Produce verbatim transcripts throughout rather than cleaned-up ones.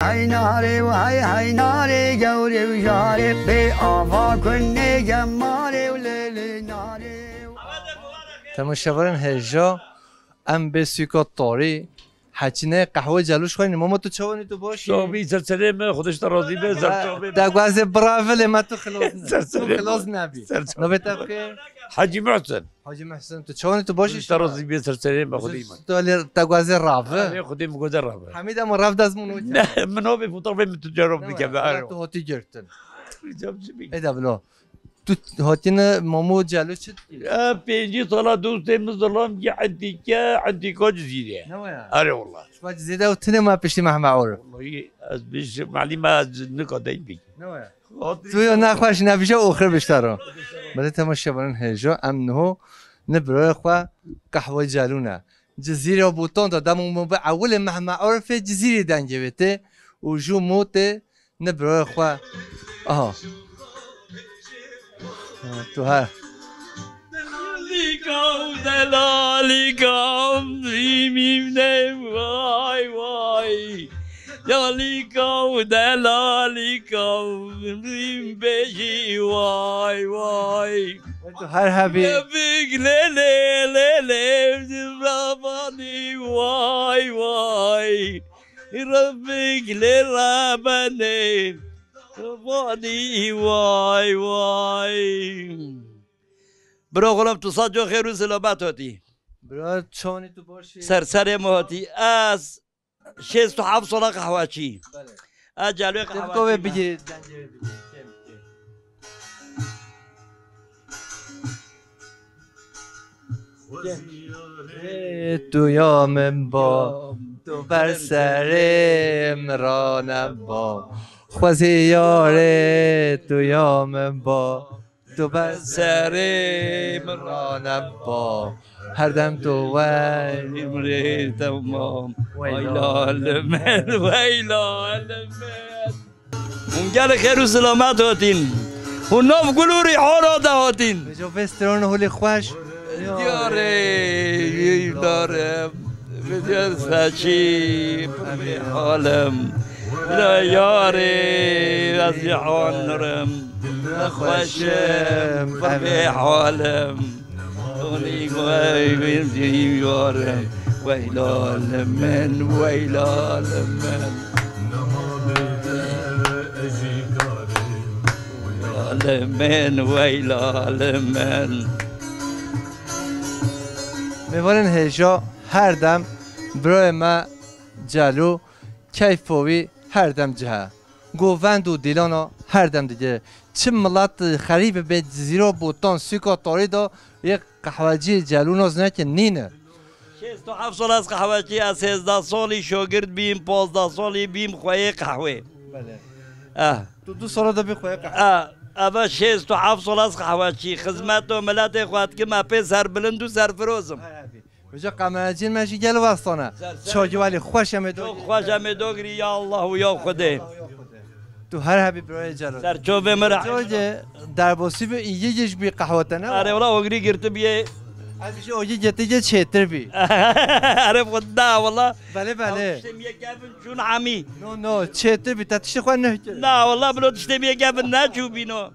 Hey narê û hey hey narê gewrê û jarê, bê ava kunê gemarê û lê lê narê û ava. Temaşevanên hêja, em bê sûka tarî, heçînê qehwe celûş xwînî. Mama, tu çawanî, tu baş î? Sabî, serserê me, Xwedê ji te razî be, serçavê me. Te guazê biravilê me, tu xilos ne. Serserê Tu xilos me. nebî. Serçavê Navê te me. Bi xêr? Hacî Muhsin. Hacî Muhsin, tu çawanî, tu baş î? Xwedê ji te razî be, serserê me, Xwedê me. Tu alê te guazê ravi? Alê, Xwedê min guazê ravi. Hemî de min rav dezmûn û Ne, min navê fotoğrafê min tu cevap Nava, bike, be, hala alo. tu hatî girtin. Cevap çi bike? Ê de bilo. Tu hatine Mamo Celo çi dikî? Ya, pêncî sala dostê min zilam ki entîke, entîka Cizîrê. Ne waya? Are wallah. Şuba Cizîrê û tine ma piştî Mehme Orif. Wallahî ez biş malî ma ez nika dey bî. Ne waya? Hatî Tu yo nexweş nebîje oxir biştero. Belê temaşevanên hêja, em niho ni birayê xwe qehwe Celo ne. Cizîrê Botan de demo me bi ewilê Mehme Orifê Cizîrê dengê wê tê û jû motê Ni birayê xwe. Aha. Ha, tu her. Delalîka û delalîka, mîm ne vay vay. Delalîka û delalîka, mîm bêjî vay vay. Tu her hebî. Rebik lê lê lê lê, Rabanî vay vay. Rebik lê rebenê. Vanî vay vay. Bro xulam, tu saco xêr û selamet hatî. Bro, çawanî, tu baş î? Ser serê me hatî. Ez şêst û heft sala qehweçî. Belê. Ez Celo Tevko qehweçî ve me. bigî, dengê ve bigî. Kêm, kêm. Ê tu ya min ba, tu ber serê min raneba. Xwezî yarê tu ya min ba, tu ber serê min raneba. Her dem tu wey Îmrê temam. Weyla li min, weyla li min. Hûn gelek xêr û selamet hatin. Hûn nav gul û rîhana de hatin. Vêca vê strana holê xweş. Diyarê, diyarê, vê diyar saçî, pir vê halim. La yarê, ez jî anirim. Xweşim, pir vê halim. Onî vay, vê diyarê, weyla li min, weyla li min. Weyla li min, weyla li min. Mêvanên hêja her dem birayê me Celo, keyfa wî her dem cih e. Govend û dîlana her dem dike. Çi milet xerîb bê Cizîra Botan, sûka tarî de yê qehweciyê Celo nas neke nîne. Şêst û heft sal ez qehweçî, ez sêzdeh salî şagirt bîm, pazdeh salî bîm xweyê qehwê. Belê. Eh. Tu du sala de bî xweyê qehwê. Eh, eve şêst û heft sal ez qehweçî, xizmeto miletê xwe dikim, ez pê serbilind û serfiroz im. He, he, bî. Hoca, qemeraciyên me jî gel westane. Ser, ser. Çagiwelî xweş em ê dogirî. Çok xweş em ê dogirî, ya Allah û ya Xwedê. Tu her hebî birayê Celo. Ser çavê min re. Çavê derbasî bi îyî ji bî qehwe te ne? Are wala, ogirî girtibîyê. Ez jî ogî girtibîyê çêtir bî. Are xwe da wala. Belê, belê. Tiştê mi yê kevin çûn hemî. No, no, çêtir bî, te tiştê xwe nehkir. Na wala, bilo tiştê mi yê kevin neçû bîno.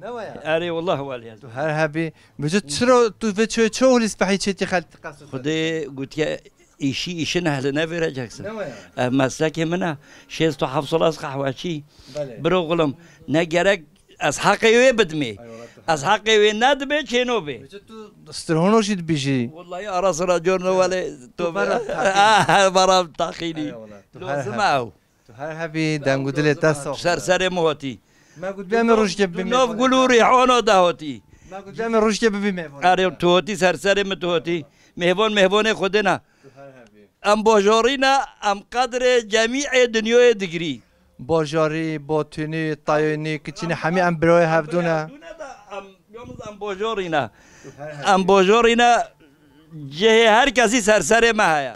Ne waya? Erê, wallah waliye. Tu her hebî. Bici çira tu vê çi, çi holî spehî çêtî xelk qesû? Xwedê gotiye, îşî îşin ehli ne vereceksin. Ne waya? Ev meslekê min e. Şêst û heft sal ez qehweçî. Belê. Biro gulum, ne gerek ez heqê wê bidimê. Ay, wala tu Ez heqê wê nedimê, çêno bê. Bici tu strihon jî dibîjî. Wallahi ara sira corno wele Tu to bara taxînî. Bara taxînî. Ay, wala. Tu her Lozim hebî. ew. Tu her hebî, deng û dilê te sax. Ser serê min hatî. Me got bê em rojkê bibî Nav mêvanê gul û te. rîhana de hatî. Me got bê em rojkê bibî mêvanê Erê, te. tu hatî, ser serê min tu hatî. Mêvan mêvanê Xwedê ne. Tu her hebî. Em bajarî ne, em qedrê cemîê dinyayê digirî. Bajarî, batinî, tayênî, kiçînî hemî em birayê hevdû ne. Hevdû ne de em, yalnız em bajarî ne. Tu her hebî. Em bajarî ne, cihê her kesî ser serê me heye.